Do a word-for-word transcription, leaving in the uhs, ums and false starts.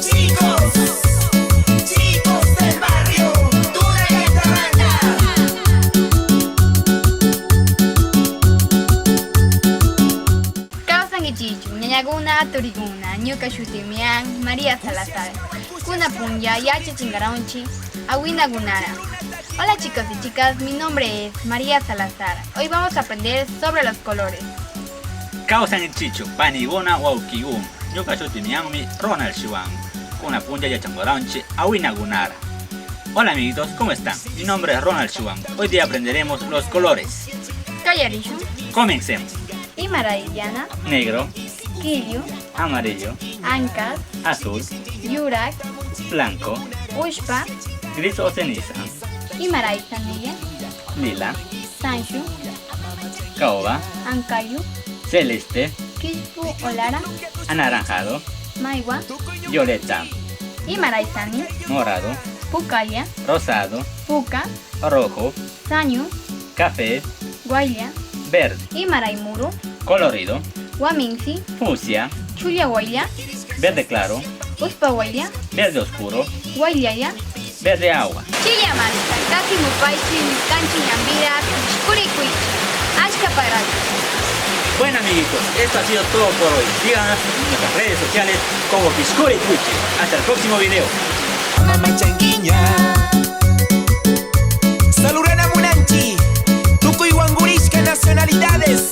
Chicos, chicos del barrio, Tuna llaktamanta. Kawsankichichu, ñañakuna, turikuna, ñuka shutimi kan María Salazar. Kuna punlla yachachinkaranchi awinakunara. Hola chicos y chicas, mi nombre es María Salazar. Hoy vamos a aprender sobre los colores. Kawsankichichu, panikuna, wawkikuna. Ñuka shutimi kan Ronald Shuan. Kuna punlla yachankaranchi awinakunara. Hola amiguitos, ¿cómo están? Mi nombre es Ronald Shuan. Hoy día aprenderemos los colores. Kallarishun. Comencemos. Imarayllana. Negro. Killu. Amarillo. Ankas. Azul. Yurak. Blanco. Ushpa. Gris o ceniza. Imaraysanilla. Lila. Sanshu. Caoba. Ankayu. Celeste. Killpu o lara. Anaranjado. Maywa. Violeta. Imaraysani. Morado. Pukalla. Rosado. Puka. Rojo. Sañu. Café. Waylla. Verde. Imaraymuru. Colorido. Waminsi. Fucsia. Chulla waylla. Verde claro. Ushpa waylla. Verde oscuro. Wayllalla. Verde agua. Chilla mashka, katimupaychi, kanchi ñanbira, pishkurikuychi. Ashka pagrata. Bueno, amiguitos, esto ha sido todo por hoy. Síganos en nuestras redes sociales como Pishkurikuychi. Hasta el próximo video. Mamachanguiña. Saludana munanchi tukuy wangurishka nacionalidades.